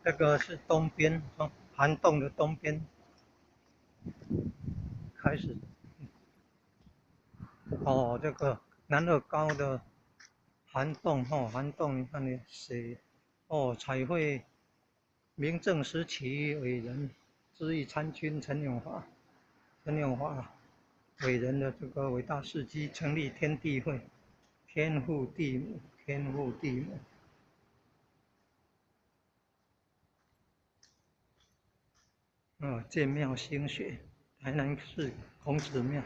这个是东边，从涵洞的东边开始。哦，这个南乐高的涵洞，哦，涵洞，你看你水，哦，彩绘明郑时期伟人，咨议参军陈永华，陈永华伟人的这个伟大事迹，成立天地会，天父地母，天父地母。哦，建庙兴学，台南市孔子庙，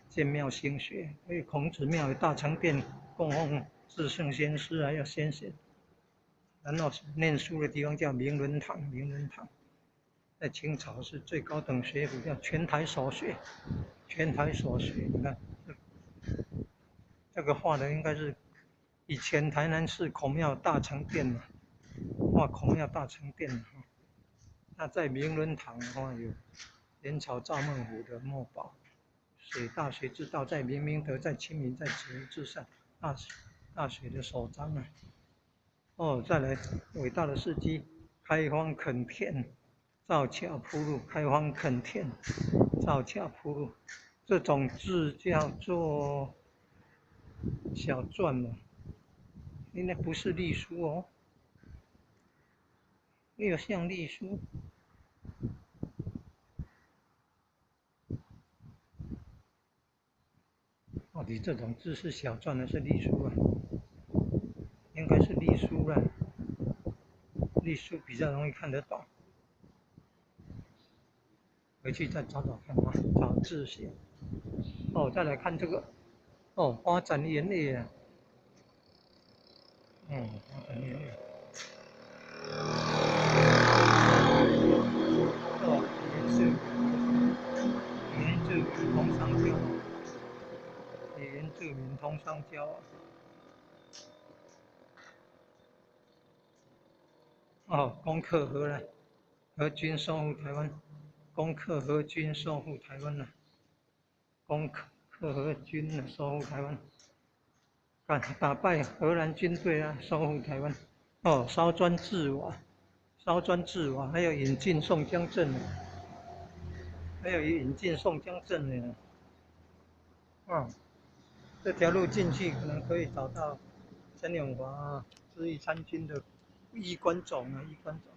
建庙兴学，因为孔子庙有大成殿供奉至圣先师还有先贤。然后念书的地方叫明伦堂，明伦堂在清朝是最高等学府，叫全台首学，全台首学。你看，这个画的应该是以前台南市孔庙大成殿嘛，画孔庙大成殿嘛。那在明伦堂的话，有元朝赵孟頫的墨宝，水大学之道，在明明德，在亲民，在止于至善，大学的首章啊。哦，再来伟大的事迹，开荒垦田，造桥铺路，开荒垦田，造桥铺路，这种字叫做小篆嘛，应该不是隶书哦，没有像隶书。到底这种字是小篆还是隶书啊？应该是隶书啦，隶书比较容易看得懂。回去再找找看啊，找字形。哦，再来看这个，哦，发展盐业啊，发展盐业。哦，原住民通商交，原住民通商交。哦，攻克荷兰，荷军收复台湾，攻克荷军收复台湾了，攻克荷军收复台湾，打败荷兰军队啊，收复台湾。哦，烧砖制瓦，烧砖制瓦，还有引进宋江阵，还有引进宋江阵呢。哦，这条路进去可能可以找到陈永华咨议参军的衣冠冢啊，衣冠冢。